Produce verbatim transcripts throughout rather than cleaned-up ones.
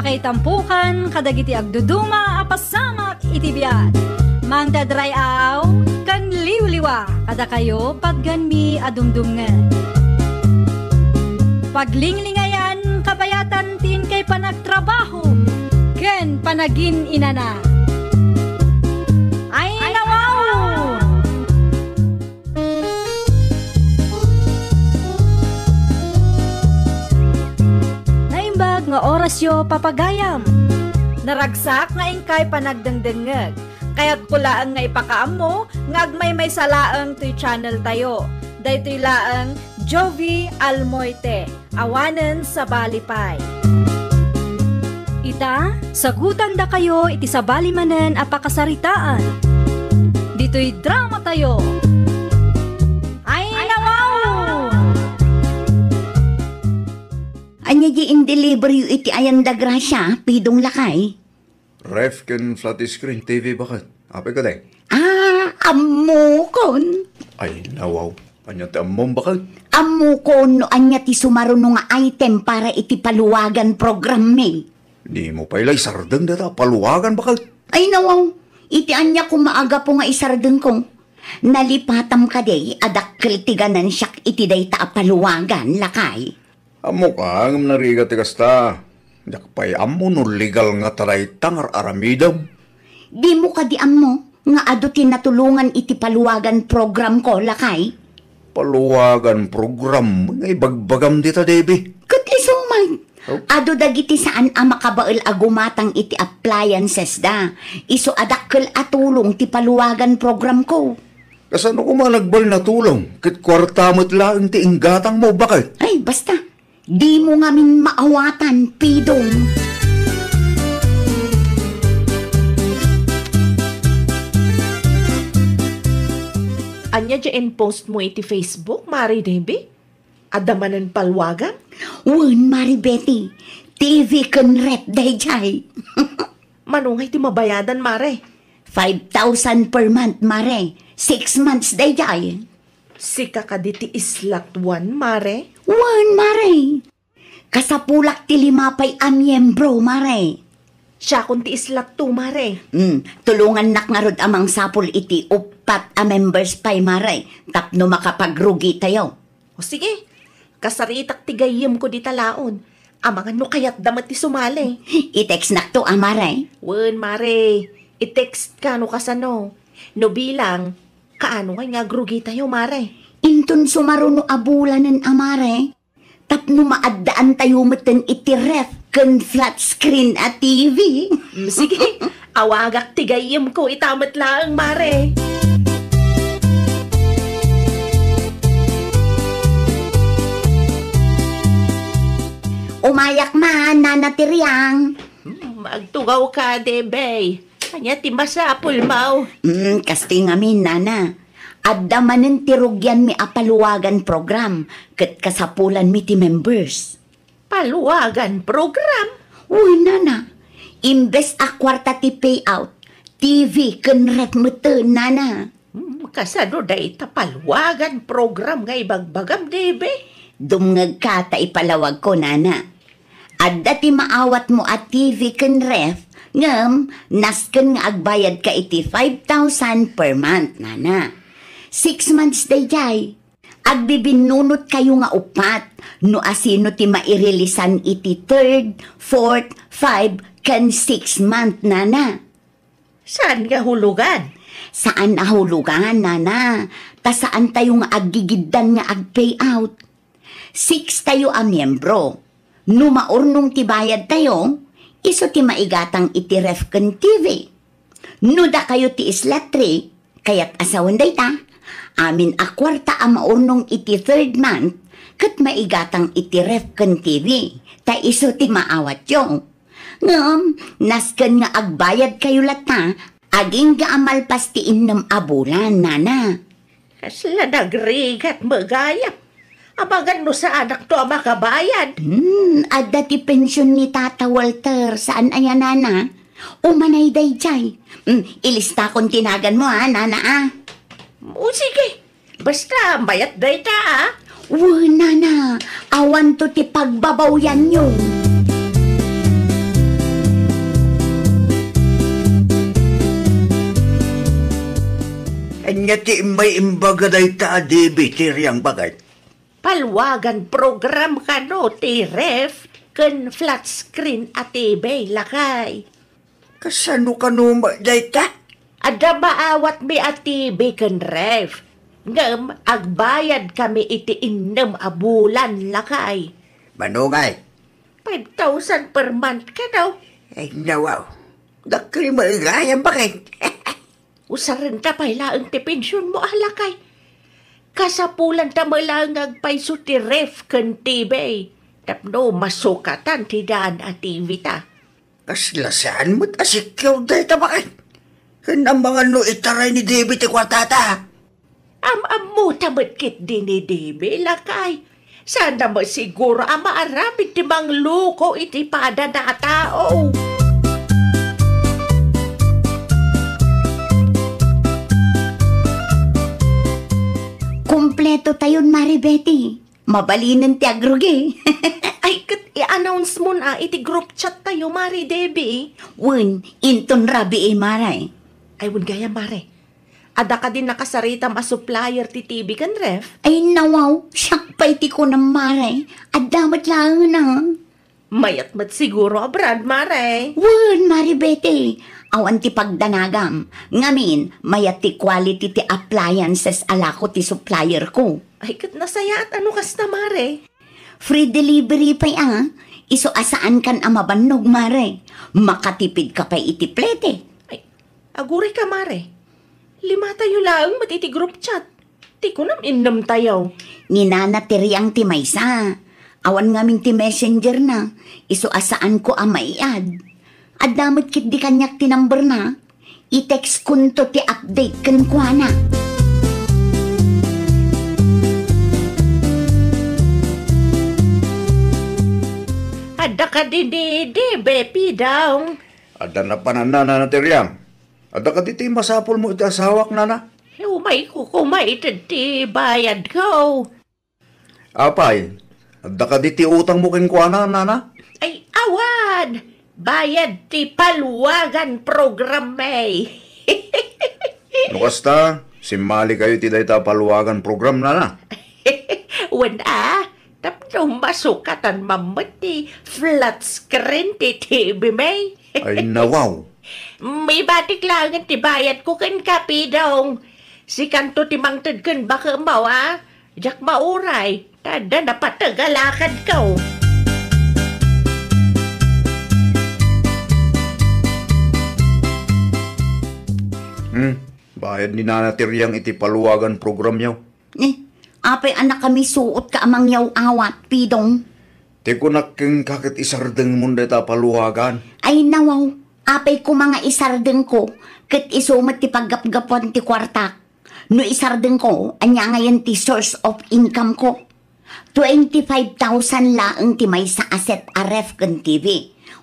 Kaitampukan kadagiti agduduma a pasamak iti biag. Mangted ray-aw ken liwliwa kadakayo patgenmi a dumdumngeg. Paglinglingayan kabayatan ti inkay panagtrabaho ken panagin-inana. Ay, nawaw! Naimbag nga orasyo, papagayam. Naragsak nga inkay panagdengdengngeg. Kayatko laeng nga ipakaammo nga agmaymaysa laeng toy channel tayo. Daytoy laeng Jovi Almoite. Awanen sabali pay. Ita, sagutandakayo iti sabali manen a pakasaritaan. Ditoy drama tayo. Ay, nawaw! Ania di in-deliver yo iti ayan da Gracia, pidong lakay? Ref ken flat screen T V, baket. Apay kadi? Ah, ammokon. Ay, nawaw. Ania ti ammom, baket? Ammokon no ania ti sumaruno nga item para iti paluwagan programmi. Dimo pay la isardeng dayta a paluwagan, baket? Ay, nawaw. Iti ania koma a gapu nga isardengko? Nalipatam kadi a dakkel ti ganansiak iti dayta a paluwagan, lakay? Ammok a ngem narigat ti kasta. Diak pay ammo no legal ngata dayta nga ar-aramidem. Dimo kadi ammo nga adu ti natulongan iti paluwagan programko, lakay? Paluwagan program nga ibagbagam dita, Debbie? Ket isu met. Oh. Adu dagiti saan a makabael a gumatang iti appliances da. Isu a dakkel a tulong ti paluwagan programko. Kasano koma nagbalin a tulong? Ket kuarta met laeng ti inggatangmo, baket? Ay, basta. Dimo ngamin maawatan, pidong. Ania diay in-post mo iti Facebook, Mare Debbie? Adda manen paluwagan? Wen, Mare Betty. T V ken ref daydiay. Mano ngay ti mabayadan, Mare? Five thousand per month, Mare. Six months daydiay. Sika kadi ti islat one, Mare? Wen, Mare. Kasapulak ti lima pay a miyembro, Mare. Siakon ti islat two, Mare. Hmm, tulongannak ngarud a mangsapul iti uppat a members pay, Mare, tapno makapagrugitayo. O sige, kasaritak ti gayyemko dita laon. Amangan no kayatda met ti sumali. I-textnakto a, Mare? Wen, Mare. I-textka no kasano. No bilang, kaano ngay nga agrugitayo, Mare? Inton sumaruno a bulanen a, Mare, tapno maaddaantayo metten iti ref ken flat screen a T V. Mm, sige, awagak ti gayyemko ita met laeng, Mare. Umayak man, Nana Tiriang. Hmm, agtugawka, Debey. Ania ti masapulmo? Hmm, kastoy ngamin, Nana. Adda manen ti rugianmi a paluwagan program ket kasapulanmi ti members. Paluwagan program? Wen, Nana. Imbes a kuarta ti payout, T V ken ref metten, Nana. Hmm, kasano dayta paluwagan program nga ibagbagam, Debe? Dumngegka ta ipalawagko, Nana. Adda ti maawatmo a T V ken ref, ngem nasken nga agbayadka iti five thousand per month, Nana. Six months daydiay. Agbibinnunotkayo nga uppat no asino ti mairilisan iti third, fourth, five, ken six month, Nana. Saan nga hulugan? Saan a hulugan, Nana. Ta saantayo nga aggigiddan nga ag-payout. Six tayo a miyembro. No maurnong ti bayadtayo, isu ti maigatang iti ref ken T V. No dakayo ti isla three, kayat a sawen dayta, amin a kuarta a maurnong iti third month, ket maigatang iti ref ken T V, ta isu ti maawatyo. Ngem, nasken nga agbayadkayo latta, agingga a malpas ti innem a bulan, Nana. Kasla nagrigat met gayam. Amangan no saanakto a makabayad. Hmm, adda ti pension ni Tata Walter, saan aya, Nana? Umanay daydiay. Hmm, ilistakon ti naganmo, a, Nana, a. O, sige. Basta, mayat dayta, a. Wen, Nana, awanto ti pagbabawianyo. Ania ti immay imbaga dayta a D V D ti riang baket? Palwagan program kano ti ref ken flat screen a T V, lakay. Kasano kano met dayta? Adda maawatmi a T V ken ref. Ngem agbayad kami iti innem a bulan, lakay. Mano ngay? Five thousand per month kano? Ay, nawaw. Dakkel met gayam baket. Usarenta pay laeng ti pensionmo a, lakay. Kasapulanta met laeng nga agpayso ti ref ken T V tapno masukatan ti daan a T V ta. Kasla saan met a secure dayta baket? Ken amangan no itaray ni D V ti kuartata. Am-ammota met ketdi ni D V, lakay. Saanna met siguro a maaramid ti mangloko iti padana a tao. Kompleto tayon, Mare Betty. Mabalinen ti agrugi. Ay, ket i-announce mon a iti group chat tayo, Mare Debbie. Wen, inton rabii, Mare. Ay, wen gayam, Mare. Adda kadi nakasaritam a supplier ti T V ken ref? Ay, nawaw, siak pay ti kunam, Mare. Adda met laeng, a. Mayat met siguro a brand, Mare. Wen, Mare Betty, awan ti pagdanagam. Ngamin, mayat ti quality ti appliances a lako ti supplier ko. Ay, ket nasayaat a no kasta, Mare. Free delivery pay a. Isu a saankan a mabannog, Mare. Makatipid ka pay iti plete. Ay, aguray ka, Mare. Lima tayo laeng met iti group chat. Ti kunam, innem tayo. Ni Nana ti riang ti maysa. Awan ngamin ti messenger na. Isu a saanko a maiad. Adda met ketdi kaniak ti number na. I-text konto ti update kenkuana. Adda kadi ni Debbie, Pidong? Adda napanan, Nana ti riang. Adda kadi ti masapulmo iti asawak, Nana? Umayko koma ited ti bayadko. Apay, adda kadi ti utangmo kenkuana, Nana? Ay, awan! Bayad ti paluagan program, eh. No kasta, simmalikayo iti dayta a paluagan program, Nana? Wen a, tapno masukatan man met ti flat screen ti T V, may. Ay, nawaw. Ibatik laengen ti bayadko kenka, Pidong. Sikanto ti mangted ken bakemmo, a? Diak mauray, ta adda napateg a lakadko. Hmm, bayad ni Nana ti riang iti paluagan programyo. Eh, apay a nakamisuot ka a mangyaw-awat, Pidong? Ti kunak kenka ket isardengmon dayta a paluagan. Ay, nawaw, apay koma nga isardengko, ket isu met ti paggapgapuan ti kuartak. No isardengko, ania ngayen ti source of income ko? Twenty-five thousand laeng ti maysa a set a ref ken T V.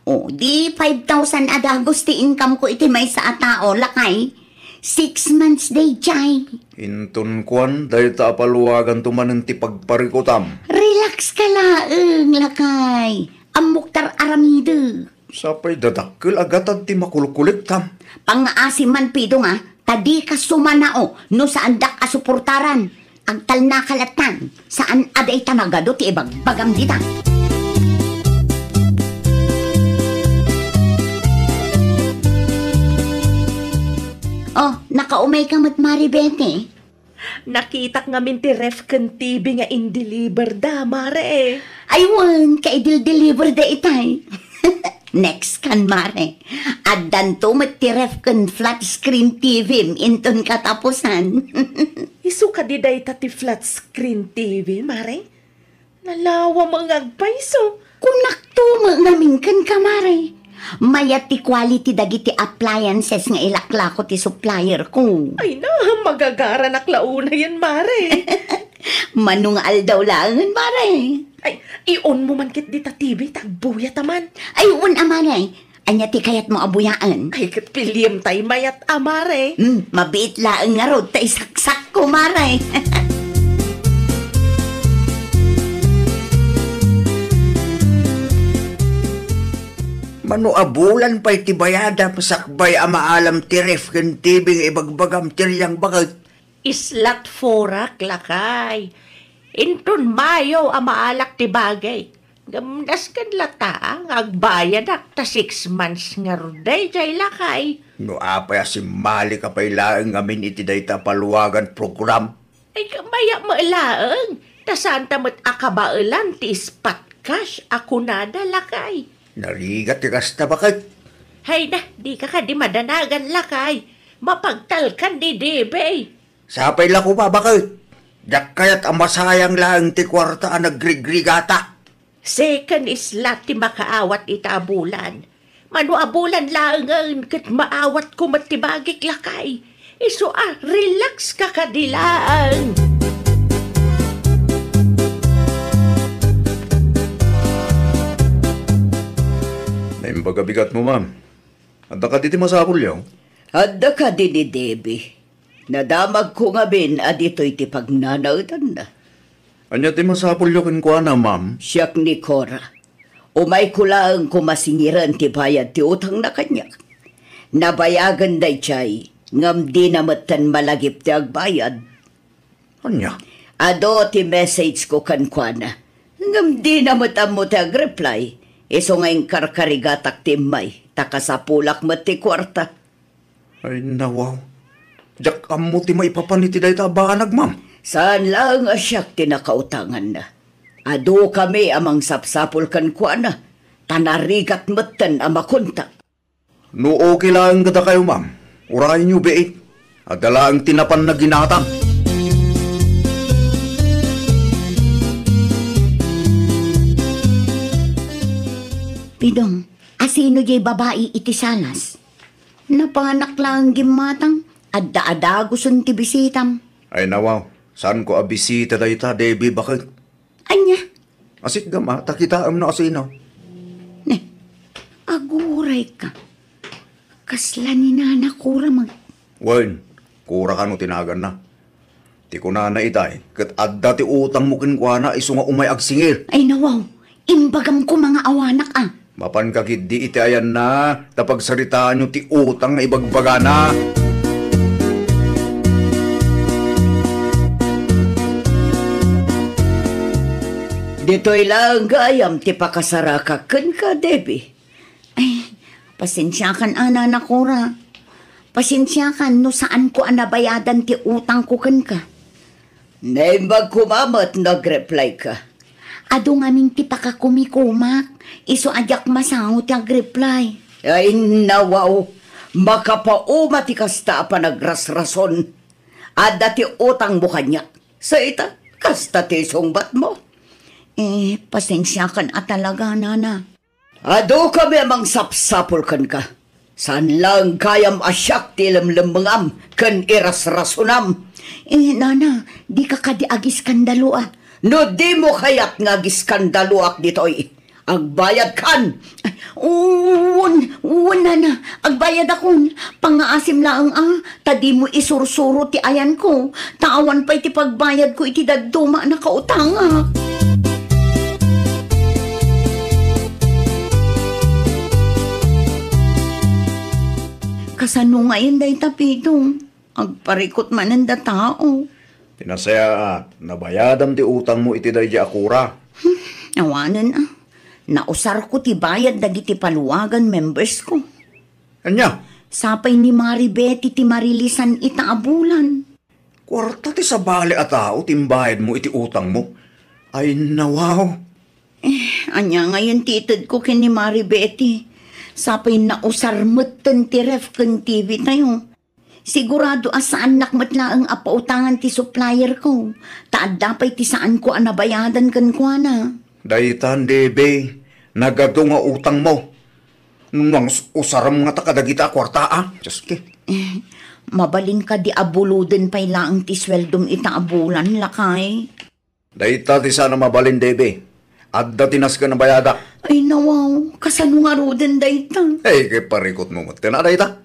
O, di five thousand a dagus ti income ko iti maysa a tao, lakay. Six months daydiay. Inton kuan, dayta a paluaganto manen ti pagparikutam. Relax ka laeng, lakay. Ammok ta aramidek. Sapay dadakkel a gatad ti makulkuliktam. Pangngaasi man, Pidong, a, ta dika sumanao no saandak a suportaran. Agtalnaka lattan, saan a dayta nagadu ti ibagbagam dita. Oh, nakaumay ka met, Mare Betty. Nakitak ngamin ti ref ken T V nga in-deliver da, Mare. Ay wen, kaidil-deliver da itay. Next kan, Mare. Addanto met ti ref ken flat screen T V inton katapusan. Isu kadi dayta ti flat screen T V, Mare? Nalawa met nga agpayso. Kunakto met ngamin kenka, Mare. Mayat ti quality dagiti appliances nga ilaklako ti supplier ko. Ay na, magagaranak la unayen, Mare. Mano nga aldaw laengen, Mare. Ay, i-on mo man ket dita T V, ta agbuyat a man. Ay, wen a, Mare. Ania ti kayatmo a buyaen? Ay, ket piliem tay mayat a, Mare. Hmm, mabiit laeng ngarud ta isaksakko, Mare. Mano a bulan pay ti bayadam sakbay a maalam ti ref ken T V nga ibagbagam ti riang baket. Islat forak, lakay. Inton mayo a maalak ti bagik. Ngem nasken latta nga agbayadak ta six months ngarud daydiay, lakay. No apay a simmalika pay laeng ngamin iti dayta a paluagan program? Ay, maya met laeng, ta saanta met a kabaelan ti spot cash a kunada, lakay. Narigat ti kasta, baket. Hay na, dika kadi madanagan, lakay. Mapagtalkan ni Debey. Sapay la koma, baket. Diak kayat a masayang laeng ti kuarta a nagrigrigata. Seken isla ti makaawat ita a bulan. Mano a bulan laengen ket maawatko met ti bagik, lakay. Isu a, relax ka kadi laeng. Naimbag a bigatmo, ma'am. Adda kadi ti masapulyo? Adda kadi ni Debbie. Nadamagko ngamin a ditoy ti pagnanaedanna. Ania ti masapulyo kenkuana, ma'am? Siak ni Cora. Umayko laeng koma singiren ti bayad ti utangna kaniak. Nabayagen daydiay, ngem dina metten malagip ti agbayad. Ania? Adu ti message ko kenkuana. Ngem dina met ammo ti agreply. Isu nga inkarkarigatak ti immay, ta kasapulak met ti kuarta. Ay, nawaw. Diak ammo ti maipapan iti dayta a banag, ma'am. Saan laeng a siak ti nakautanganna. Adu kami a mangsapsapul kenkuana, ta narigat metten a makontak. No okay laeng kadakayo, ma'am, urayenyo biit. Adda laeng ti napan naginatang. Pidong, asino jay babai iti salas? Napanak laeng gimmatang, adda adagusen ti bisitam. Ay, nawaw, saanko a bisita dayta, Debbie, baket. Ania? Asikgam a, ta kitaem no asino. Ne, agurayka. Kasla ni Nana Cora mag- Wen, Cora kano ti naganna. Ti kunana itay, ket adda ti utangmo kenkuana isu nga umay agsingir. Ay, nawaw, imbagam koma nga awanak a. Mapanka ketdi iti ayanna, ta pagsaritaanyo ti utang nga ibagbagana. Ditoy laeng gayam ti pakasarakak kenka, Debbie. Ay, pasensiakan a, Nana Cora. Pasensiakan no saanko a nabayadan ti utangko kenka. Naimbag koma met no agreply ka. Adu ngamin ti pakakumikumak, isu a diak masango ti agreply. Ay, nawaw, makapauma ti kasta a panagrasrason. Adda ti utangmo kaniak. Sa ita, kasta ti isungbatmo. Eh, pasensiakan a talaga, Nana. Adu kami a mangsapsapul kenka. Saan laeng gayam a siak ti ilemlemmengam ken irasrasonam. Eh, Nana, dika kadi agiskandalo a. No dimo kayat nga agiskandaloak ditoy, agbayadkan. Ay, wen, wen, Nana, agbayadakon. Pangngaasim laeng a, ta dimo isursuro ti ayanko, ta awan pay ti pagbayadko iti dadduma a nakautangak. Kasano ngayen dayta, Pidong? Agparikut manen da tao. Ti nasayaat, nabayadam ti utangmo iti daydi a Cora. Hmm, awanen a. Nausarko ti bayad dagiti paluagan membersko. Ania? Sapay ni Mari Betty ti marilisan ita a bulan. Kuarta ti sabali a tao ti imbayadmo iti utangmo. Ay, nawaw. Eh, ania ngayen ti itedko ken ni Mari Betty? Sapay nausar metten ti ref ken T V tayo. Sigurado a saannak met laeng a pautangan ti supplierko, ta adda pay ti saanko a nabayadan kenkuana. Daytan, Debe, nagadu nga utangmo. Nangusarem ngata kadagita a kuarta, a? Dioske. Eh, mabalin kadi a buloden pay laeng ti sueldom ita a bulan, lakay? Dayta ti saan a mabalin, Debe. Adda ti nasken a bayadak. Ay, nawaw, kasano ngaruden dayta? Ay, kay parikutmo met. Tena dayta.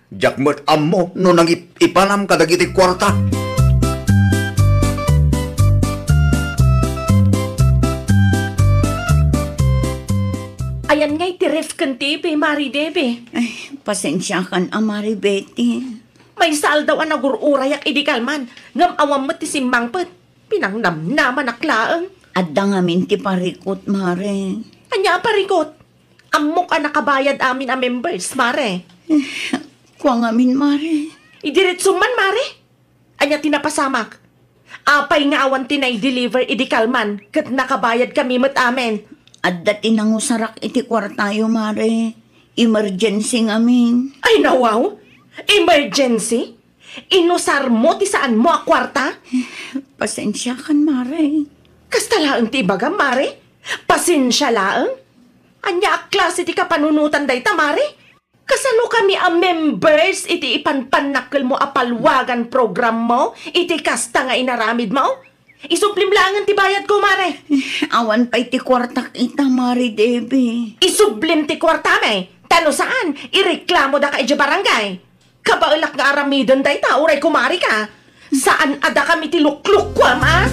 Diak met ammo no nangip-ipanam kadagiti kuarta. Ayan ngay ti ref ken T V, Mari Debe. Ay, pasensiakan a, Mari Betty. Maysa aldaw a nagur-urayak idi kalman, ngem awan met ti simmangpet. Pinangnamnamanak laeng. Adda ngamin ti parikut, Mare. Ania a parikut? Ammok a nakabayad amin a members, Mare. Kua ngamin, Mare. Idiretsum man, Mare. Ania ti napasamak? Apay nga awan ti nai-deliver idi kalman ket nakabayad kami met amin? Adda ti nangusarak iti kuartayo, Mare. Emergency ngamin. Ay, nawaw! Emergency? Inusarmo ti saanmo a kuarta? Pasensiakan, Mare. Kasta laeng ti ibagam, Mare? Pasensia laeng? Ania a klase ti kapanunotan dayta, Mare? Kasano kami a members iti ipanpannakkelmo a palwagan programmo iti kasta nga inaramidmo? Isublim laengen ti bayadko, Mare. Awan pay ti kuartak ita, Mare Debbie. Isublim ti kuartami. Ta no saan, ireklamoda ka idiay barangay. Kabaelak nga aramiden dayta, uray kumari ka. Saan a dakam iti luklukkuam, a?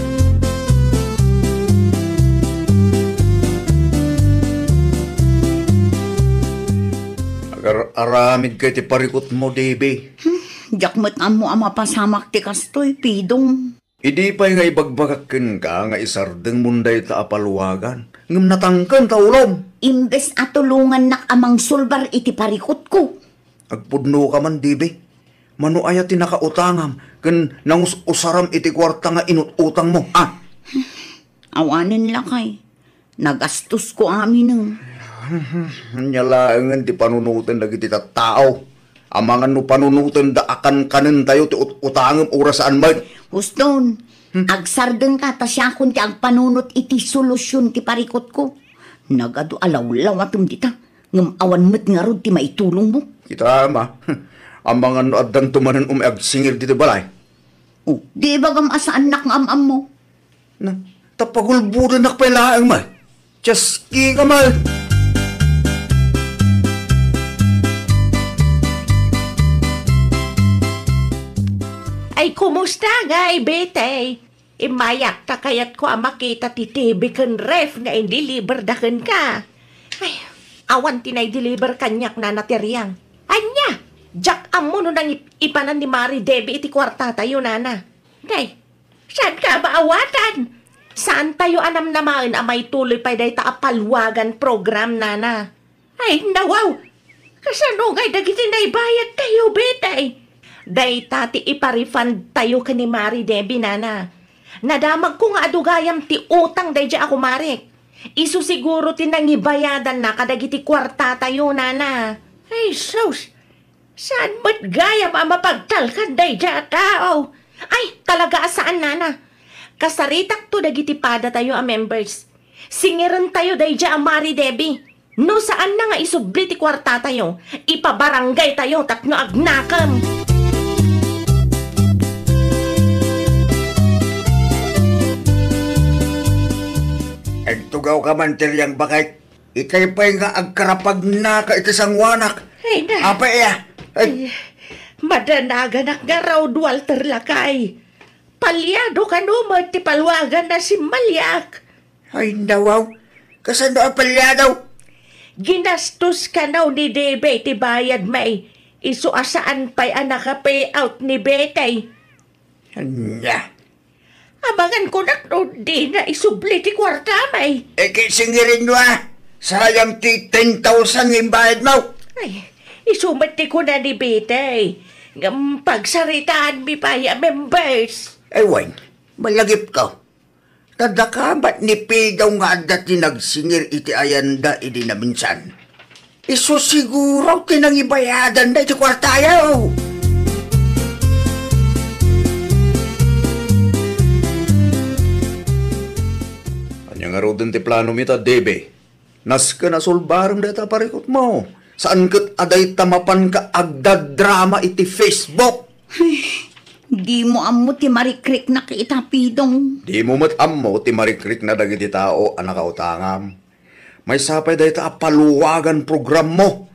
Agar-aramidka iti parikutmo, Debbie. Hmm, diak met ammo a mapasamak ti kastoy, Pidong. Idi pay nga ibagbagak kenka nga isardengmon dayta a paluagan, ngem natangken ta ulom. Imbes a tulongannak a mangsulbar iti parikutko. Agpudnoka man, Debbie. Mano aya ti nakautangam ken nangus-usaram iti kuarta nga inut-utangmo, a? Awanen lakay. Nagastosko aminen. Ania laengen ti panunoten dagiti tattao? Amangan no panunotenda a kankanentayo ti ut-utangem, uray saan met. Huston, hmm, agsardengka ta siakon ti agpanunot iti solusion ti parikutko. Nagadu a lawlawatem dita, ngem awan met ngarud ti maitulongmo. Kita, ama. Amangan no addanto manen umay agsingir ditoy balay. O, di ibagam a saannak nga am-ammo? Na, ta pagulbodennak pay laeng, may. Tiyaski ka, may. Ay, kumusta ngay, Betay? Immayak ta kayatko a makita ti T V ken ref nga indeliver da kenka. Ay, awan ti naideliver kaniak, Nana Teriang. Ania? Diak ammo no nangip-ipanan ni Mari Debbie iti kuartatayo, Nana. Nay, saanka a maawatan? Saantayo a namnamaen a maituloy pay dayta a paluagan program, Nana. Ay, nawaw! Kasano ngay dagiti naibayadtayo, Betay? Dayta ti ipa-refund tayo ken ni Mari Debbie, Nana. Nadamagko nga adu gayam ti utang daydiay a kumarik. Isu siguro ti nangibayadanna kadagiti kuartatayo, Nana. Ay, sus! Saan met gayam a mapagtalkan daydiay a tao? Ay, talaga a saan, Nana. Kasaritakto dagiti padatayo a members. Singirentayo daydiay a Mari Debbie. No saanna nga isubli ti kuartatayo, ipabarangaytayo tapno agnakem. Agtugawka man, Teriang Baket. Ikay pay nga agkarapagnaka iti sangoanak. Ay na. Apay, iya? Ay. Ay, madanaganak ngarud, Walter lakay. Palyado kano met ti paluagan a simmaliak. Ay, nawaw. Kasano a palyado? Ginastos kano ni Debe ti bayad, may. Isu a saan pay a naka-pay out ni Betay. Ania? Amangan kunak no dina isubli ti kuarta, may. Ket singirinyo, a. Sayang ti ten thousand nga imbayadmo. Ay, isu met ti kuna ni Betay. Ngem pagsaritaanmi pay a members. Ay, wen, malagipko. Ta dakamat ni Pidaw nga adda ti nagsingir iti ayanda idi naminsan. Isu siguro ti nangibayadanda iti kuartayo. Ania ngaruden ti planom ita, Debe? Nasken a sulbarem dayta a parikutmo. Saan ket a dayta mapanka agdadrama iti Facebook. Dimo ammo ti marikriknak ita, Pidong. Dimo met ammo ti marikrikna dagiti tao a nakautangam. Maysa pay dayta a paluagan programmo.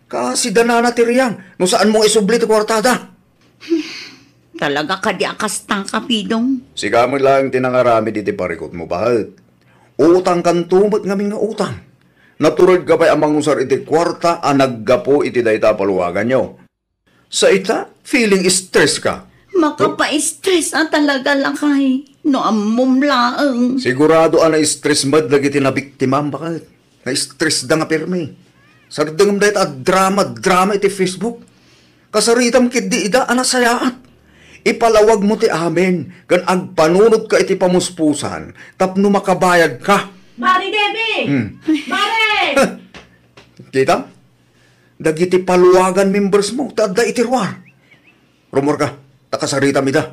Kasida nana ti riang, no saanmo nga isubli ti kuartada. Talaga kadi a kasta, Kapidong? Sika met laeng ti nangaramid iti parikutmo, baket. Utangkanto met ngamin nga utang. Naturedka pay a mangusar iti kuarta a naggapu iti dayta a paluaganyo. Sa ita, feeling stress ka. Makapa-stress a talaga, lakay. No ammom laeng. Sigurado a na-stress met dagiti nabiktimam, baket. Na-stress da nga pirmi. Sardengem dayta a drama-drama iti Facebook. Kasaritam ketdi ida a nasayaat. Ipalawagmo ti amin ken agpanunotka iti pamuspusan tapno makabayadka. Mari Debbie! Hmm. Mari! Kita? Dagiti paluagan members mo, ta adda iti ruar. Rumor ka, ta kasaritam ida.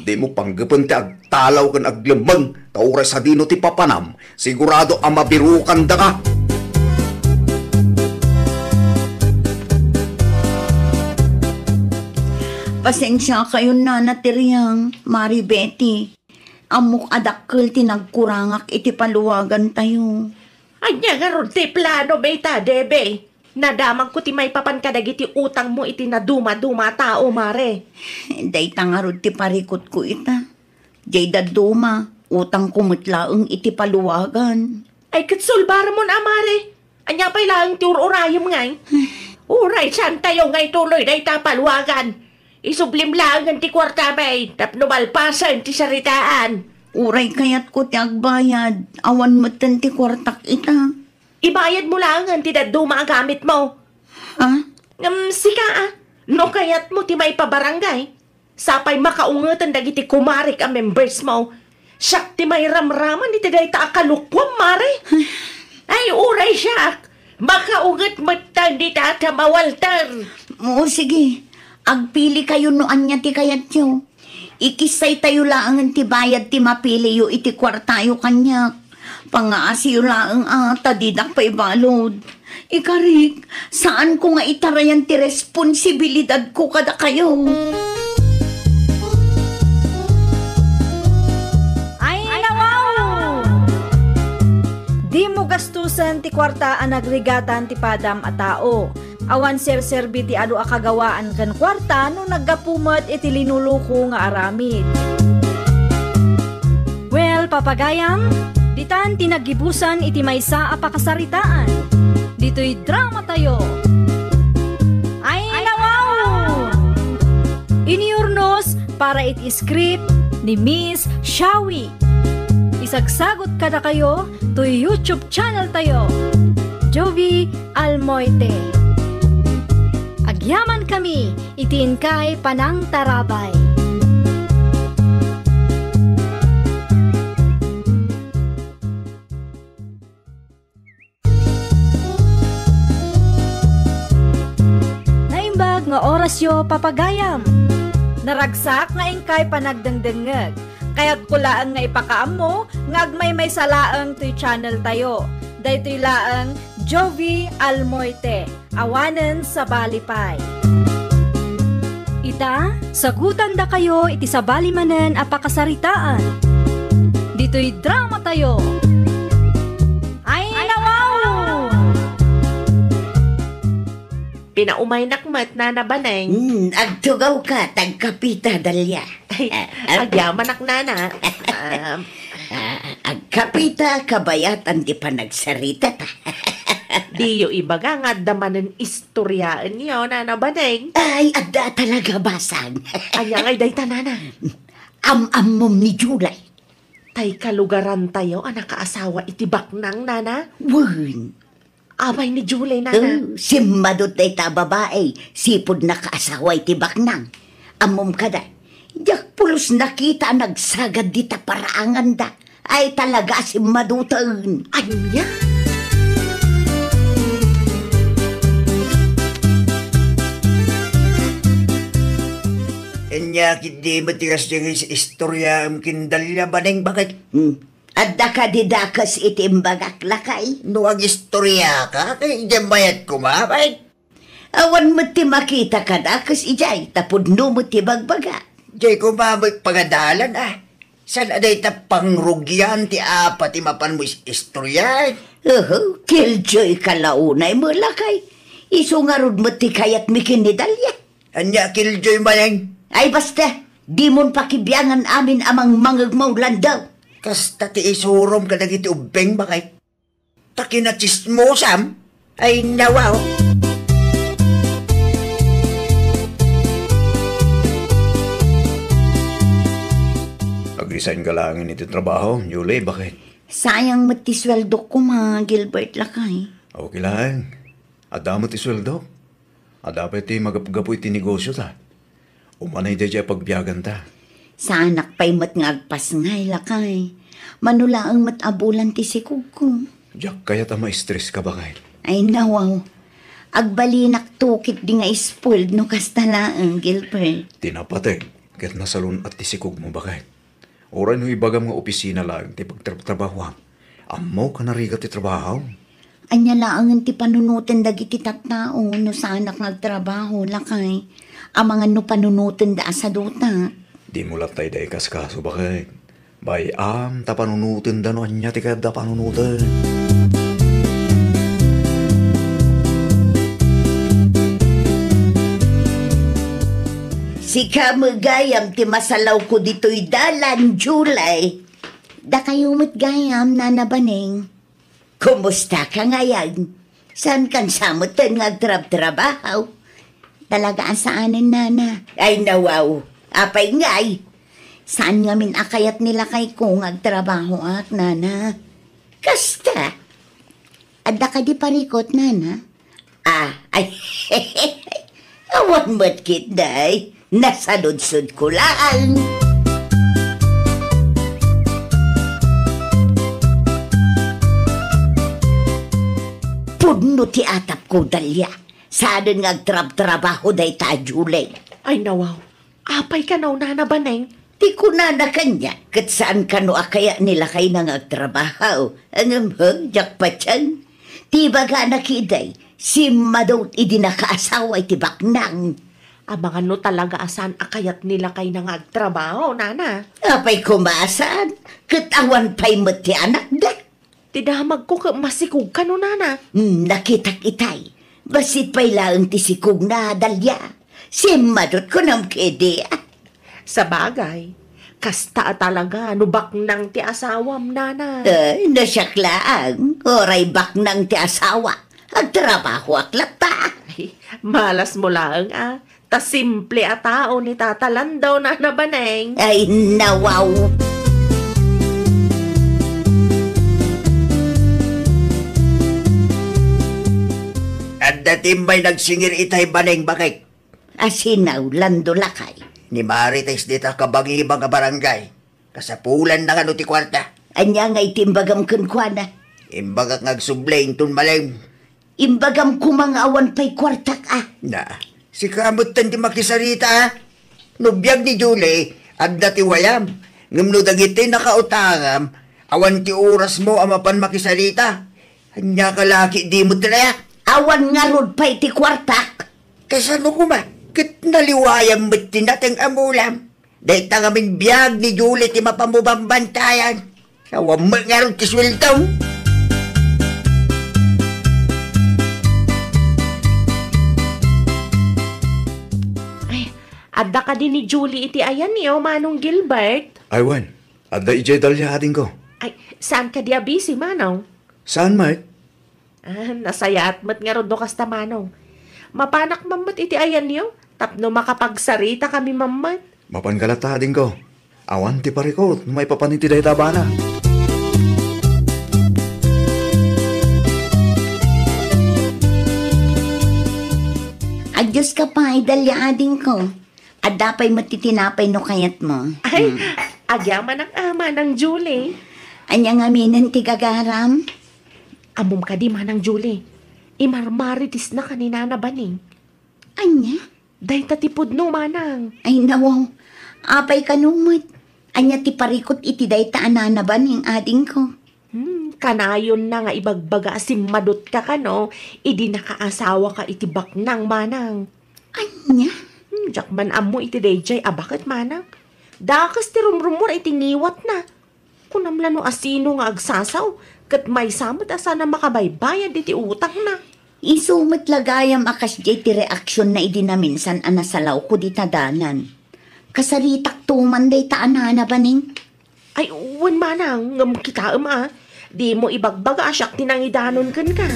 Dimo panggepen ti agtalaw ken aglemmeng, ta uray sadino ti papanam, sigurado a mabirukandaka. Pasensiakayon, Nana Tiriang, Mari Betty. Ammok a dakkel ti nagkurangak iti paluagantayo. Ania ngarud ti plano, Beta Debe? Nadamagko ti maipapan kadagiti utangmo iti nadumaduma a tao, Mare. Dayta ngarud ti parikutko ita. Diay dadduma, utangko met laeng iti paluagan. Ay, ket sulbaramon a, Mare. Ania pay laeng ti ur-urayem ngay? Uray saantayo nga ituloy dayta a paluagan. Isublim laengen ti kuartami tapno malpasen ti saritaan. Uray kayatko ti agbayad, awan metten ti kuartak ita. Ibayadmo laengen ti dadduma a gamitmo. Ha? Ngem sika, a, no kayatmo ti maipabarangay, sapay makaungeten dagiti kumarik a members mo. Siak ti mairamraman iti dayta a kalukuam, Mare. Ay, uray siak, makaunget metten dita a Walter. O, sige. Agpilikayo no ania ti kayatyo. Ikissaytayo laengen ti bayad ti mapiliyo iti kuartayo kaniak. Pangngaasiyo laeng a ta didak pay balud. Ikarik, saanko nga itarayan ti responsibilidadko kadakayo. Ay, nawaw! Dimo gastusen ti kuarta a nagrigatan ti padam a tao. Awan serserbi ti adu a kagawaan ken kuarta no naggapu met iti linuluko nga aramid. Well, papagayam, ditan ti naggibusan iti maysa a pakasaritaan. Ditoy dramatayo. Ay, nawaw! Inurnos para iti script ni Miss Shawi. Isagsagot kadakayo toy YouTube channel tayo, Jovi Almoite. Agyaman kami iti inkay panangtarabay. Naimbag nga orasyo, papagayam. Naragsak nga inkay panagdengdengngeg. Kayatko laeng nga ipakaammo nga agmaymaysa laeng toy channel tayo. Daytoy laeng Jovi Almoite, awanen sabali pay. Ita, sagutandakayo iti sabali manen a pakasaritaan. Ditoy dramatayo. Ay, nawaw! Pinaumaynak met, Nana Baneng. Hmm, agtugawka, ta agkapita, Dalia. Ay, ah, ah. Agyamanak, Nana. Ah, ah, agkapita, kabayatan ti panagsarita. Diyo ibaga nga adda manen istoryaenyo, Nana Baneng. Ay, adda talaga, basang. Ania ngay dayta, Nana? Am-ammom ni Julie. Tay kalugarantayo a nakaasawa iti baknang, Nana? Wen. Apay ni Julie, Nana? Eh, simmadut dayta a babai, sipud nakaasawa iti baknang. Ammom kada, diak pulos nakita a nagsagad dita paraanganda. Ay, talaga a simmaduten. Ania? Ania, ketdi met ti kasdiay nga is-, istoryaem ken Dalia, Baneng, baket? Hmm. Adda kadi dakes iti imbagak, lakay? No agistoriaka, ket idiay mayat koma, baket? Awan met ti makita kadakes idiay, ta pudno met ti bagbaga. Diay koma met pangadalan, a. Saan a dayta pangrugian ti apa ti mapanmo is-, istoryaen? Uhu, killjoy ka la unay met, lakay. Isu ngarud met ti kayatmi ken ni Dalia. Ania, killjoy, Baneng? Ay, basta, dimon pakibiangan amin a mangmangegmo, Lando. Kasta ti isurom kadagiti ubbing, baket? Ta kinatsismosam? Ay, nawaw. Resign ka laengen iti trabaho, Julie, baket? Sayang met ti sueldok koma, Gilbert, lakay. Okay laeng. Adda met ti sueldo. Adda pay ti magapgapu iti negosio ta. Umanay daydiay a pagbiaganta. Saanak pay met nga agpasngay, lakay. Mano laeng met a bulan ti sikogko. Diak kayat a ma-stress ka, baket. Ay, nawaw. Agbalinak tukit di nga spoiled no kasta laeng, Gilbert. Ti napateg, ket nasalun-at ti sikogmo, baket. Uray no ibagam nga opisina laeng ti pagtrabtrabahoam, ammok a narigat ti trabaho. Ania laengen ti panunoten dagiti tattao no saanak nga agtrabaho, lakay? Amangan no panunotenda a sadutak. Dimo latta idi ikaskaso, baket. Bay-am ta panunotenda no ania ti kayatda panunoten. Sika met gayam ti masalawko ditoy dalan, Julie. Dakayo met gayam, Nana Baneng. Kumusta ka ngayan? Saan kan sa metten nga agtrabtrabaho? Talaga a saanen, Nana. Ay, nawaw. Apay ngay? Saan ngamin a kayat ni lakayko nga agtrabahoak, Nana. Kasta? Adda kadi parikut, Nana? Ah, ay, awan met ketdi. Nasaludsodko laeng. Pudno ti atapko, Dalia. Saanen nga agtrabtrabaho dayta a Julie. Ay, nawaw. Apay kano, Nana Baneng? Ti kunana kaniak, ket saan kano a kayat ni lakayna nga agtrabaho. Ngem, he, diak patien. Ti ibagana ketdi, simmadut idi nakaasawa iti baknang. Amangan no talaga a saan a kayat ni lakayna nga agtrabaho, Nana. Apay koma a saan, ket awan pay met ti anakda. Ti damagko ket masikog kano, Nana. Hmm, nakitak itay. Bassit pay laeng ti sikogna, Dalia. Simmadut kunam kadi. Sabagay, kasta a talaga no baknang ti asawam, Nana. Ay, no siak laeng, uray baknang ti asawa, agtrabahoak latta. Ay, malasmo laeng a. Ta simple a tao ni Tata Landaw, Nana Baneng. Ay, nawaw. Adda ti imbay nagsingir itay, Baneng, baket. A sino, Lando, lakay? Ni Marites dita kabangibang a barangay. Kasapulanna kano ti kuarta. Ania ngay ti imbagam kenkuana? Imbagak nga agsubli inton malem. Imbagam koma nga awan pay kuartak a. Na, sika metten ti makisarita a. No biag ni Julie, adda ti wayam. Ngem no dagiti nakautangam, awan ti orasmo a mapan makisarita. Ania ka laki dimo ti layak? Awan ngarud pay ti kuartak. Kasano koma? Ket naliwayam met ti nateng a mulam. Dayta ngamin biag ni Julie ti mapan mo bambantayan. Awan met ngarud ti sueldom. Ay, adda kadi ni Julie iti ayanyo, Manong Gilbert? Ay, wen. Adda idiay Dalia, adingko. Ay, saan kadi a busy, Manong? Saan met? Ah, nasayaat met ngarud no kasta, Manong. Mapanak man met iti ayanyo, tapno makapagsarita kami man met. Mapan ka latta, adingko. Awan ti parikut no maipapan iti dayta a bana. Adios ka pay, Dalia, adingko. Adda pay met ti tinapay no kayatmo. Ay, hmm, agyamanak a, Manang Julie. Ania ngaminen ti gagaram? Ammom kadi, Manang Julie, imarmaritisna kan ni Nana Baneng. Ania? Dayta ti pudno, Manang. Ay, nawaw. Apay kano met? Ania ti parikut iti dayta a Nana Baneng, adingko? Hmm, kanayonna nga ibagbaga a simmadutka kano idi nakaasawaka iti baknang, Manang. Ania? Hmm, diak man ammo iti daydiay a baket, Manang. Dakes ti rumrummuar iti ngiwatna. Kunam la no asino nga agsasaw, ket maysa met a saan a makabaybayad iti utangna. Isu met la gayam a kasdiay ti reaksionna idi naminsan a nasalawko dita dalan. Kasaritakto man dayta a Nana Baneng. Ay, wen, Manang, ngem kitaem a, dimo ibagbaga a siak ti nangidanon kenka.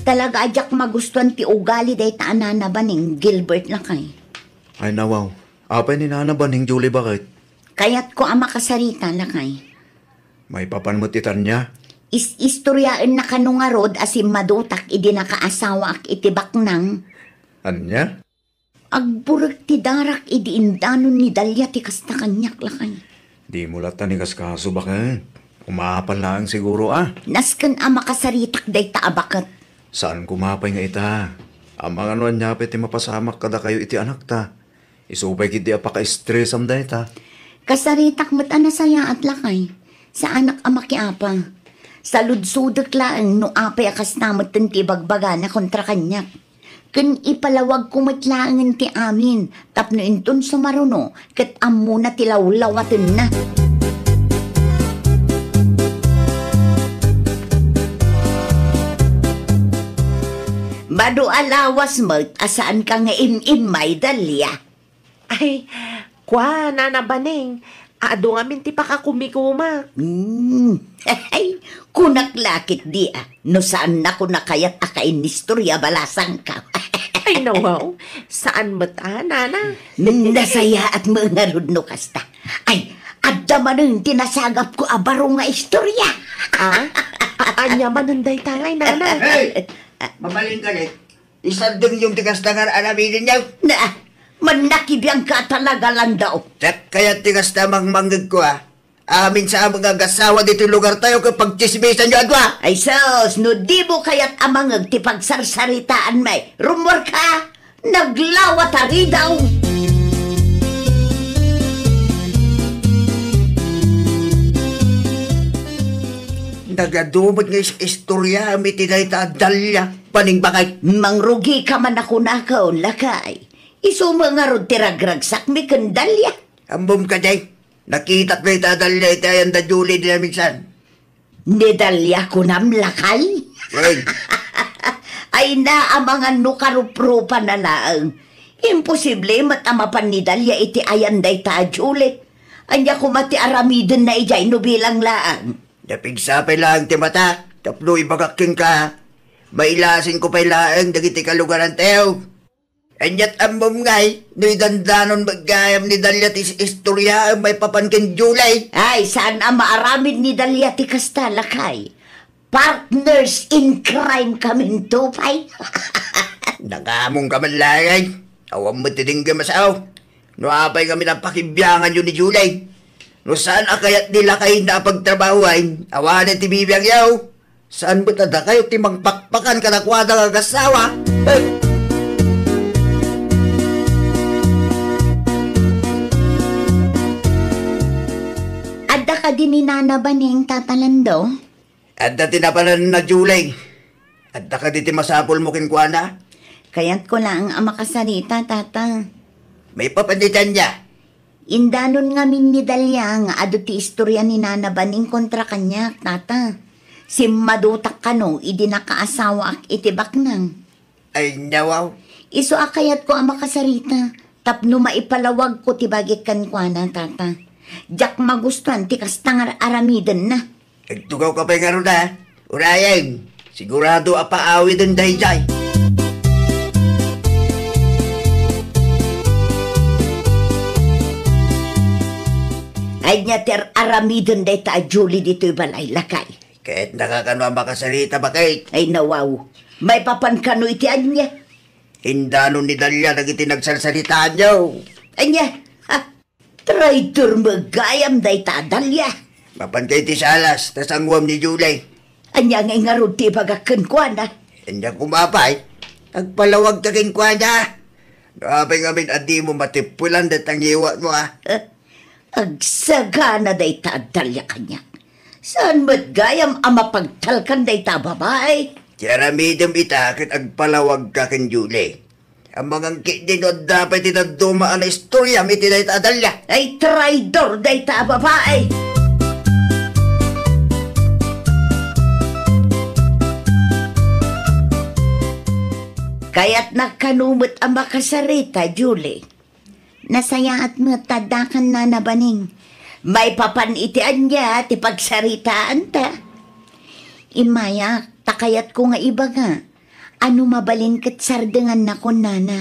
Talaga a diak magustuan ti ugali dayta a Nana Baning, Gilbert, lakay. Ay, nawaw. Apay ni Nana Baning, Julie, baket? Kayatko a makasarita, lakay. Maipapan met ita ania? Is-istoriaenna kano ngarud a simmadutak idi nakaasawaak iti baknang. Ania? Agburek ti darak idi indanon ni Dalia ti kasta kaniak, lakay. Dimo latta ni kaskaso, baket. Umapal laeng siguro, a. Nasken a makasaritak dayta a baket. Saan koma pay nga ita. Amangan no ania pay ti mapasamak kadakayo iti anakta. Isu pay ketdi a pakaestresam dayta. Kasaritak met a nasayaat, lakay. Saanak a makiapa. Saludsodek laeng no apay a kasta metten ti ibagbagana kontra kaniak. Ken ipalawagko met laengen ti amin tapno inton sumaruno ket ammona ti lawlawatenna. Mano a lawas met a saanka nga im-immay, Dalia? Ay, kua, Nana Baning, adu ngamin ti pakakumikumak. Hmm. Ay, kunak la ketdi a, no saannakon a kayat a kainistoria balasangko. Ay, nawaw, saan met a, Nana. Nasayaat met ngarud no kasta. Ay, adda manen ti nasagapko a baro nga istoria. A? A-, ania manen dayta ngay, Nana? Hey! Mabalinka, Nek. Isardengyo ti kasta nga ar-aramidenyo. Na, mannakibiangka a talaga, Lando. Diak kayat ti kasta a mangmangngegko, a. Amin sa among agasawa ditoy lugartayo ket pagtsismisanyo a dua. Ay sus, no dimo kayat a mangngeg ti pagsarsaritaanmi, rummuarka, naglawat a ridaw. Nagadu met nga is-istoriaem iti dayta a Dalia, Baning, baket. Mangrugika man a kunakon, lakay. Isu met ngarud ti ragragsakmi ken Dalia. Ammom kadi, nakitak dayta a Dalia iti ayanda Julie idi naminsan. Ni Dalia kunam, lakay? Wen. Ay, naamangan no karuprupana laeng. Imposible met a mapan ni Dalia iti ayan dayta a Julie. Ania koma ti aramidenna idiay no bilang laeng? Napigsa pay laeng ti matak tapno ibagak kenka. Mailasinko pay laeng dagiti kalugarantayo. Ania't ammom ngay no idandanon met gayam ni Dalia ti is-istoriaem maipapan ken Julie? Ay, saan a maaramid ni Dalia ti kasta, lakay. Partners in crime kaminto pay. Nangamongka man laeng. Awan met ti denggem a sao. No apay ngamin a pakibianganyo ni Julie? No saan a kayat ni lakayna a pagtrabahoan, awanen ti bibiangyo. Saan met a dakayo ti mangpakpakan kadakuada nga agassawa? Eh! Adda kadi ni Nana Baning, Tata Lando? Adda ti napananna, Julie. Adda kadi ti masapulmo kenkuana? Kayatko laeng a makasarita, Tata. Maipapan iti ania? Indanon ngamin ni Dalia nga adu ti istoria ni Nana Baning kontra kaniak, Tata. Simmadutak kano idi nakaasawaak iti baknang. Ay, nawaw. Isu a kayatko a makasarita tapno maipalawagko ti bagik kenkuana, Tata. Diak magustuan ti kasta nga ar-aramidenna. Agtugawka pay ngarud a. Uray, sigurado a paawiden daydiay. Ania ti ar-aramiden dayta a Julie ditoy balay, lakay? Ket nakakano a makasarita, baket? Ay, nawaw. Maipapan kano iti ania? Indanon ni Dalia dagiti nagsarsaritaanyo. Ania? Ha? Traitor met gayam dayta a Dalia. Mapanka iti salas, ta sanguam ni Julie. Ania ngay ngarud ti ibagak kenkuana? Ania koma pay? Agpalawagka kenkuana. No apay ngamin a dimo matippelan dayta ngiwatmo, a? Eh, agsagana dayta a Dalia kaniak. Saan met gayam a mapagtalkan dayta a babai? Ti aramidem ita ket agpalawagka ken Julie. Amangan ketdi no adda pay ti dadduma a naistoriam iti dayta a Dalia. Ay, traidor dayta a babai! Kayatnak kano met a makasarita, Julie. Nasayaat met ta addakan, Nana Baning. Maipapan iti ania ti pagsaritaanta? Immayak, ta kayatko nga ibaga, Ano mabalin ket sardengannakon, nana?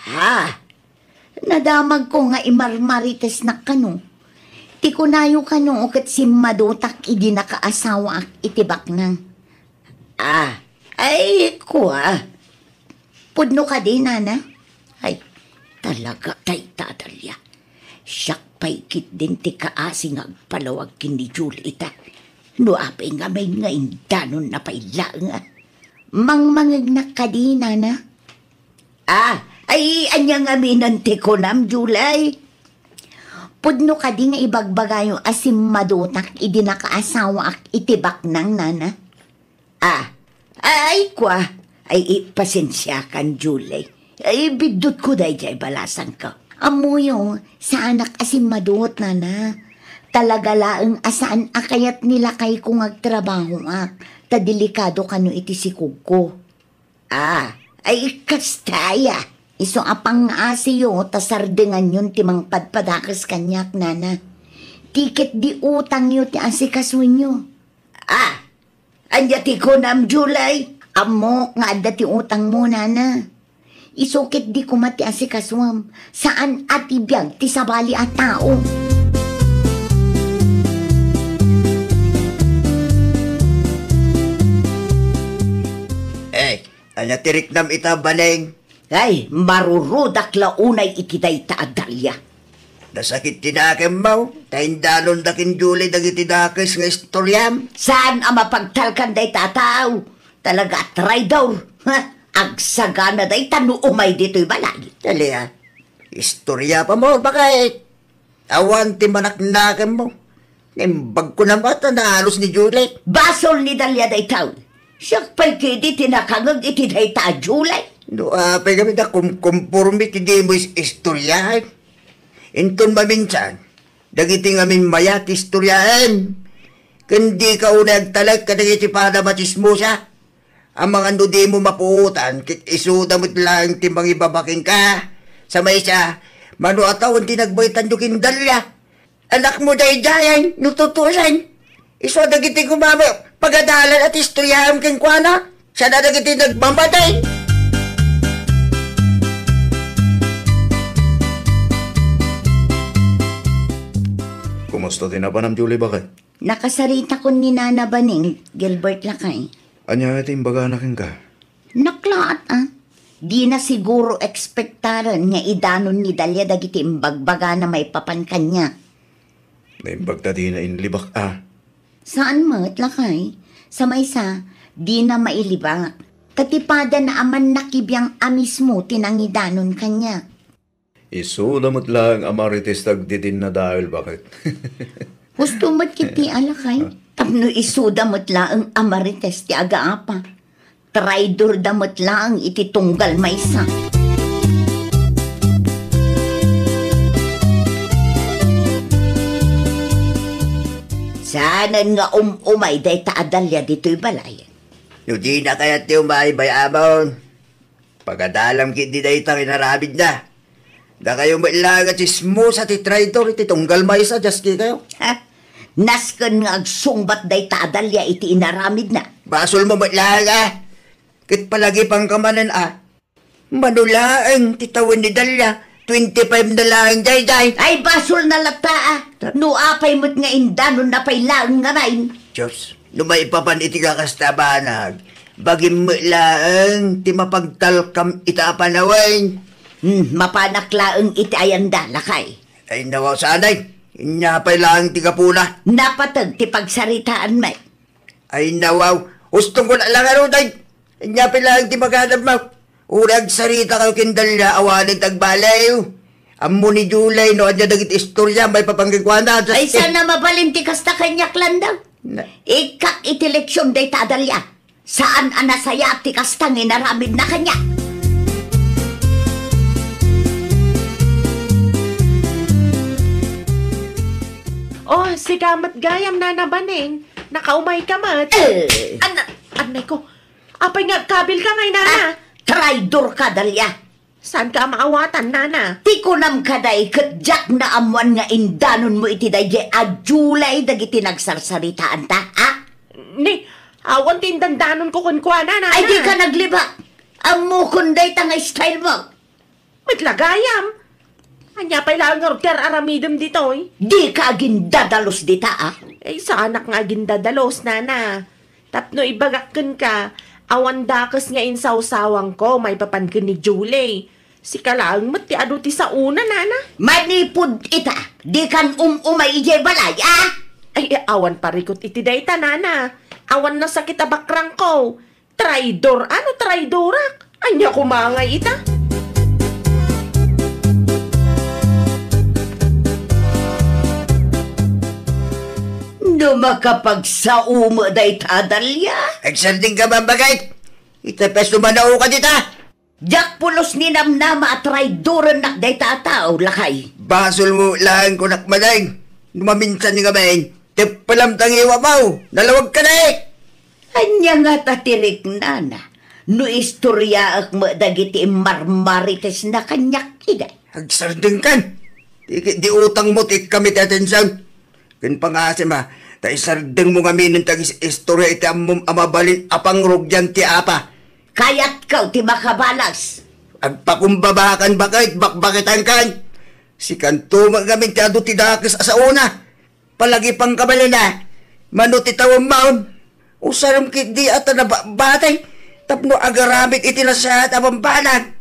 Ha? Nadamagko nga imarmaritesnak kano. Ti kunayo kano ket simmadutak idi nakaasawaak iti baknang. Ah, ay, kua. Pudno kadi, nana? Ay, talaga dayta, Dalia. Siak pay ketdin ti kaasi nga agpalawag ken ni Julie ita. No apay ngamin nga indanonna pay laeng a. Mangmangegnak kadi, nana? Ah, ay, ania ngamin ti kunam, Julie? Pudno kadi nga ibagbagayo a simmadutak idi nakaasawaak iti baknang, nana? Ah, ay, kua. Ay, i-, pasensiakan, Julie. Ay, biddutko daydiay balasangko. Ammoyo, saanak a simmadut, nana. Talaga laeng a saan a kayat ni lakayko nga agtrabahoak, ta delikado kano iti sikogko. Ah, ay, kasta aya. Isu a pangngasiyo ta sardenganyon ti mangpadpadakes kaniak, nana. Ti ketdi utangyo ti asikasuenyo. Ah, ania ti kunam, Julie? Ammok nga adda ti utangmo, nana. Isu ketdi koma ti asikasuem. Saan a ti biag ti sabali a tao. Eh, ania ti riknam ita, Baneng? Ay, marurudak la unay iti dayta a Dalia. Nasakit ti nakemmo, ta indanonda ken Julie dagiti dakes nga istoriam. Saan a mapagtalkan dayta a tao? Talaga a traidor. Ha? Agsagana dayta no umay ditoy balay. Dalia, istoriapmo, baket. Awan ti manaknakemmo. Naimbagko na met a naanos ni Julie. Basol ni Dalia dayta. Siak pay ketdi ti nakangeg iti dayta a Julie. No apay ngamin a kumkumporme ti dimo is-, istoriaen. Inton maminsan, dagiti ngamin mayat ti istoriaem. Ken dika unay agtalek kadagiti pada machismosa. Amangan no dimo mapuotan, ket isuda met laeng ti mangibabain kenka. Sa maysa, mano a tawen ti nagbaetanyo ken Dalia? Anakmo daydiay, no tutuosen. Isu a dagiti gumamay, pagadalan a ti istoriaem kenkuana. Saan a dagiti nagmamati. Kumusta ti napanam, Julie, baket? Nakasaritakon ni Nana Baneng, Gilbert, lakay. Ania ti imbagana kenka? Naklaat, a. Dina siguro ekspektaren nga idanon ni Dalia dagiti imbagbagana maipapan kaniak. Naimbag ta dina inlibak, a. Saan met, lakay. Sa maysa, dina mailibak. Ta ti padana a mannakibiang a mismo ti nangidanon kaniak. Isuda met laeng a marites dagiti nadael, baket? Husto met ketdi a, lakay. Tapno isuda met laeng a marites ti agaapa. Traidorda met laeng iti tunggal maysa. Saanen nga um-umay dayta a Dalia ditoy balay. No dina kayat ti umay, bay-amon, pagadalam ketdi dayta nga inaramidna. Dakayo met laeng a chismosa ti traidor iti tunggal maysa, diaskikayo. Ha? Nasken nga agsungbat dayta a Dalia iti inaramidna. Basolmo met laeng, a. Ket palagipanka manen, a. Mano laeng ti tawen ni Dalia, twenty-five na laeng daydiay. Ay, basolna latta, a. Ta- No apay met nga indanonna pay laeng ngamin. Dios, no maipapan iti kakasta a banag, bagim met laeng ti mapagtalkam ita a panawen. Hmm, mapanak laeng iti ayanda, lakay. Ay, nawaw, sanay. Ania pay laeng ti gapuna? Napateg ti pagsaritaanmi. Ay, nawaw. Hustongko la la ngarud, ay. Ania pay laeng ti maganabmo? Uray agsaritakayo ken Dalia, awanen ti agbaliw. Ammo ni Julie no ania dagiti istoriam maipapan kenkuana. Ay, saan a mabalin ti kasta kaniak, landaw. Na- Ikkak iti leksion dayta a Dalia. Saan a nasayaat ti kasta nga inaramidna kaniak. Oh, sika met gayam, Nana Baneng. Nakaumay ka met. Eh. An-, anay ko. Apay nga agkabil ka ngay, Nana? Ah, traidor ka, Dalia. Saan ka a maawatan, Nana? Ti kunam kadi ket diak naammuan nga indanonmo iti daydiay a Julie dagiti nagsarsaritaanta, ha? Ni, Awan ti indandanonko kenkuana, nana. Ay, dika naglibak. Ammokon dayta nga style mo. Met la gayam. Ania pay laeng ngarud ti ar-aramidem ditoy? Dika agindadalus dita, a? Ay, saanak nga agindadalus, nana. Tapno ibagak kenka, awan dakes nga insawsawangko maipapan ken ni Julie. Sika laeng met ti adu ti saona, nana. Manipud ita, dikan um-umay idiay balay, a? Ay, awan parikut iti dayta, nana. Awan nasakit a bakrangko. Traidor, ano traidorak? Ania koma ngay ita? No makapagsao met dayta, Dalia? Agsardengka, Ma'am Bagay. Ita pay a sumanaoka dita. Diak pulos ninamnama a traidorennak dayta a tao, lakay. Basolmo laeng, kunak, Manay. No maminsan ngamin, teppelam ta ngiwamaw, nalawagka, eh. Ania ngata ti riknana no istoriaek met dagiti immarmaritesna kaniak ida? Agsardengkan. Di, di utangmo ti ikkan iti atension. Ken pangasem a, ta isardengmo ngamin ti agis-istoria iti ammom a mabalin a pangrugian ti apa. Kayatko ti makabalas. Agpakumbabakan baket, bakbaketankan. Sikanto met ngamin ti adu ti dakes a saona. Palagipanka balina, mano ti tawemmon? Usarem ketdi a ta nababatay tapno agaramid iti nasayaat a bambanag.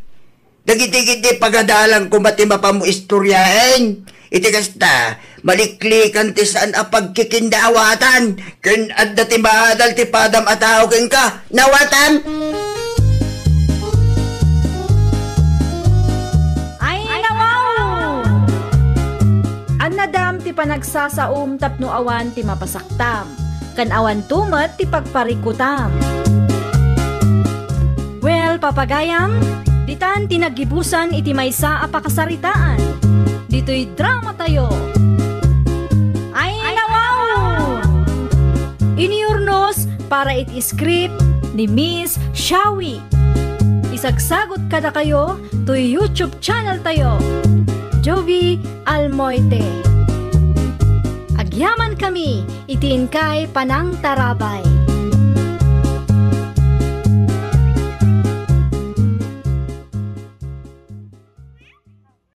Dagiti ketdi pagadalan koma ti mapanmo istoriaen. Iti kasta, maliklikan ti saan a pagkikinnaawatan, ken adda ti maadal ti padam a tao kenka. Nawatam? Ay, nawaw! Annadam ti panagsasaom tapno awan ti mapasaktam, ken awanto met ti pagparikutam. Well, papagayam, ditan ti naggibusan iti maysa a pakasaritaan. Ditoy dramatayo. Ay, nawaw! Iniurnos para iti script ni Miss Shawi. Isagsagot kadakayo toy YouTube channel tayo, Jovi Almoite. Agyamankami iti inkay panangtarabay.